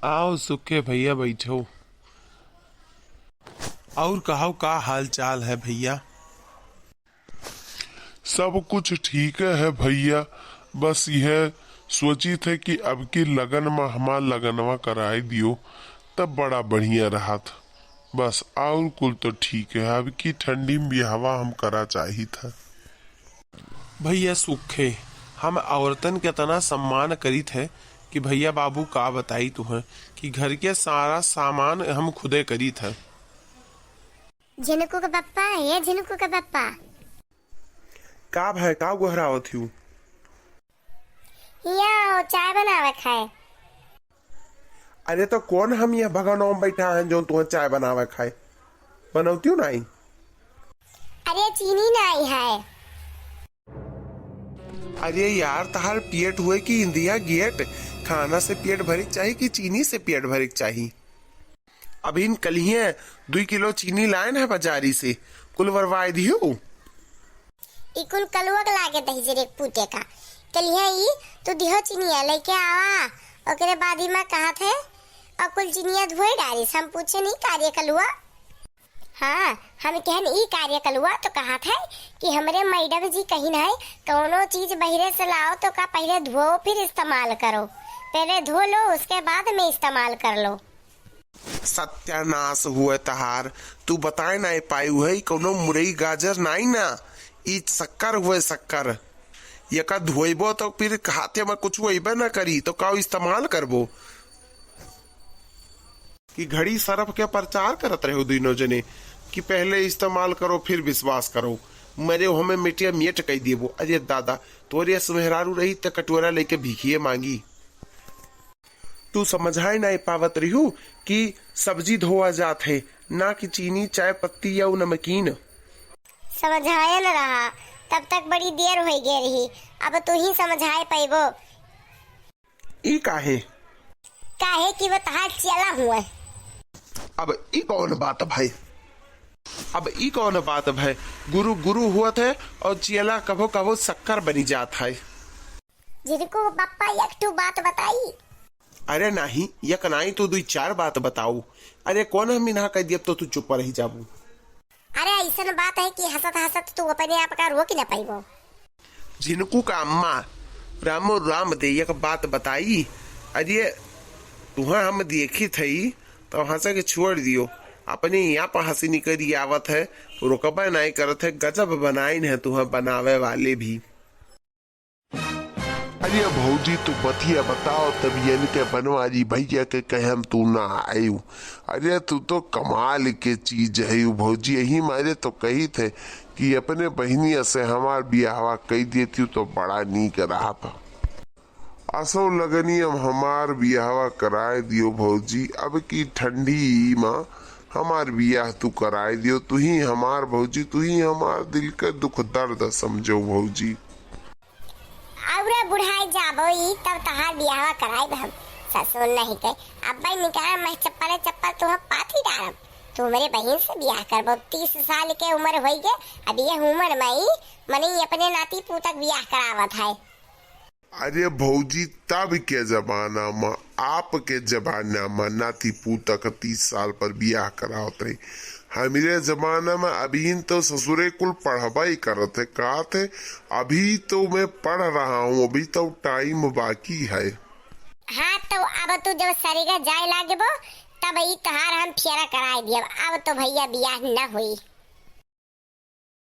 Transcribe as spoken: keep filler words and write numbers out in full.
आओ सुखे भइया, बैठो। और कहो, का हाल चाल है भइया? सब कुछ ठीक है भइया, बस यह सोचित है कि अब की लगन में हमार लगनवा कराए दियो, तब बड़ा बढ़िया रहत। बस और कुल तो ठीक है, अब की ठंडी में बियाहवा हम करा चाहित है। भइया सुखे, हम औरतन के इतना सम्मान करित है कि भइया बाबू का बताई तुहें कि घर के सारा सामान हम खुदे करित है। झिनकू के पप्पा, ये झिनकू के पप्पा। का भाई, का गोहरावत हियो? हिया हो, चाय बनावे खाए। अरे तो कौन हम यहाँ भगनवा में बैठा हैं जो तुहें चाय बनावे खाए? बनौतियो नाई। अरे चीनी नाई है। अरे यार, तहार पेट हुए कि इंडिया गेट? खाना से पेट भरे के चाही कि चीनी से पेट भरे के चाही? अभिन कलिहे दुई किलो चीनी लायन है बाजारी से, कुल वरवाए दियो। ई कुल कलुआ के लागे दही जरे पूते का। कलिहे ई तू दिहो चिनिया लेके आवा, ओकरे बाद ही मैं कहत है, और कुल चिनिया धोए डारी, हम पूछे नहीं का रे कलुआ। हाँ, हम कहन ई का रे कलुआ तो कहत है कि हमरे मैडम जी कहिन है, कौनो चीज बहिरे से लाओ तो का पहले धोओ फिर इस्तेमाल करो, पहले धो लो उसके बाद में इस्तेमाल कर लो। सत्यानाश हुए तहार, तू बताए नाई पायु है, कौनो मुरई गाजर नाई ना, ई शक्कर हुए शक्कर। यका धोइबो तो फिर हाथे में कुछ होइबे ना करी, तो का इस्तेमाल करबो? कि घड़ी सरफ के प्रचार करत रहे दुइनो जने कि पहले इस्तेमाल करो फिर विश्वास करो, मरे हमें मिटिया मियट कई देबो। अरे दादा, तोरे अस मेहरारू रही त कटोरा लेके भीखिए मांगी। तू समझाए नाई पावत रह्यू कि सब्जी धोआ जात है, ना कि चीनी, चाय पत्ती या उ नमकीन। समझाए न रहा, तब तक बड़ी देर होइ गए रही, अब तू ही समझाए पैबो। ई काहे? काहे कि वो तहार चेला हुए। अब ई कौन बात भाई? अब ई कौन बात भाई? गुरु गुरु हुअत है और चेला कभो कभो शक्कर बनी जात है। झिनकू बप्पा एक ठो बात बताई। अरे नाही, एक नाही तो दुई चार बात बताऊ। अरे कौन हम इन्हा कह दियब तो तू चुप रही जाबू। अरे ऐसन बात है कि हंसत हंसत तू अपने आप का रोक न पाइबो। झिनकू का अम्मा, रामो राम दे, एक बात बताई। अरे तुहा हम देखी थई तो हंसे के छोड़ दियो, अपने यहाँ पर हंसी निकली आवत है, रोकबे नाई करत है। गजब बनाइन है तुहा बनावे वाले भी। अरे भौजी, तू बतिया बताओ, तब इनके बनवारी भैया के कहम तू ना आयु। अरे तू तो कमाल के चीज है भौजी, यही मारे तो कही थे कि अपने बहनिया से हमार बियाहवा कई देती तो बड़ा नीक रहत। असो लगनी अब हमार बियाहवा कराए दियो भौजी, अब की ठंडी में हमार बियाह तू कराए दियो, तू ही हमार भौजी, तू ही हमार दिल के दुख दर्द समझो भौजी। अउरे बुढ़ाई जाबो ई, तब तहार बियाहवा कराइब हम। ससुर नहीं के, अब्बे निकाल मैं चप्पले चप्पल तुह पाथी डारब। तू हमरे बहिन से बियाह करबो, तीस साल के उम्र होई गे, अब ये उम्र में ई मने अपने नाती पूतक बियाह करावत है। अरे भौजी, तब के जमाना में, आपके जमाना में नाती पूतक तीस साल पर बियाह करावत रही। हमरे जमाना में अभी तो ससुरे कुल पढ़बा ही करत है, कहत है, "अभी तो मैं पढ़ रहा हूँ, अभी तो टाइम बाकी है।" हाँ, तो अब तू जब सरीगा जाए लागबो, तब ई तहार हम फेरा कराए दियब। अब तो भैया बियाह न होई।